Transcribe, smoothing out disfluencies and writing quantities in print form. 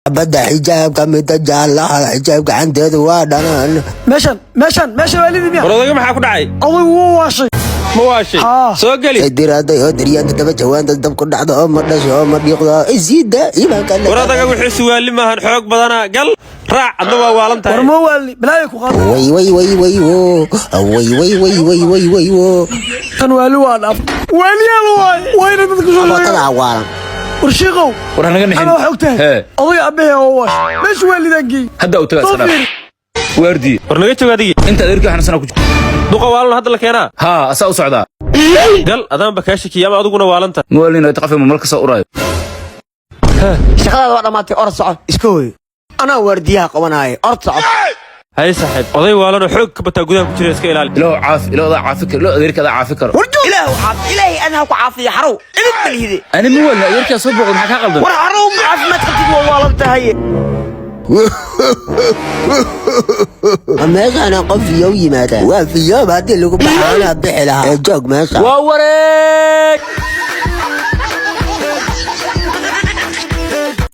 Badda xijaabka midda jaallaha xijaab gacanteedu waa dhanaan. Meeshan, meeshan, meeshan waalidii miya? War, odayga maxaa ku dhacay? Odaygu wuu waashay. Ma waashay? Haa. Soo geli. Diraaday oo daryaanta daba jawaanta dab ku dhacda oo ma dhasho oo ma dhiiqdo isiida iimaanka. War, odaga wixii suwaali maahan, xoog badana. Gal, raac, adna waa waalan War, tahay. Ma waalni, balaaya ku qaada. Way way way way wo, way way way way way way wo. Tan waali waa dhaaf, waaliyaal waay, waa inay dadku soo sheegaan. Abotada waalan. War shiiqow. War, hanaga nixin. Ana wax og tahay. Hee. Odayga aabbahe oo waashay, meesha waalidaan geey. Hadda u tagaa. Soo iska dhaaf. fiiri. Waardiye. War, naga joog adigii. Inta adeerkii xanuunsanaa ku jiro. Duqa waalan hadda la keenaa. Haa, asaa u socdaa. Gal, adaanba kaa shakiya ama adiguna waalanta. Ma waalin, taqafi ma malka soo uraayo. Shaqadaada waa dhammaatay, orod soco, iska hooyo, anaa waardiyaha qabanaayo, orod soco. Hay saaxiib, oday waalanoo xoog ka bataa gudaha ku jira, iska ilaali. Ilaahu caafi, ilaahu adaa caafi karo, ilaahu adeerka adaa caafi karo. Ilaahu caafi, Ilaahay adha ku caafiya. Xarow, idin malihide. Ani ma waalin, adeerkaa soo booqday, maxaa kaa qaldan? War xarow, ma caafimaad qabtid, waa waalan tahay. Meeshaana qof fiyow yimaada waa fiyoob, haddii lagu baxaana bixi lahaa ee joog meesha. Waa wareeg.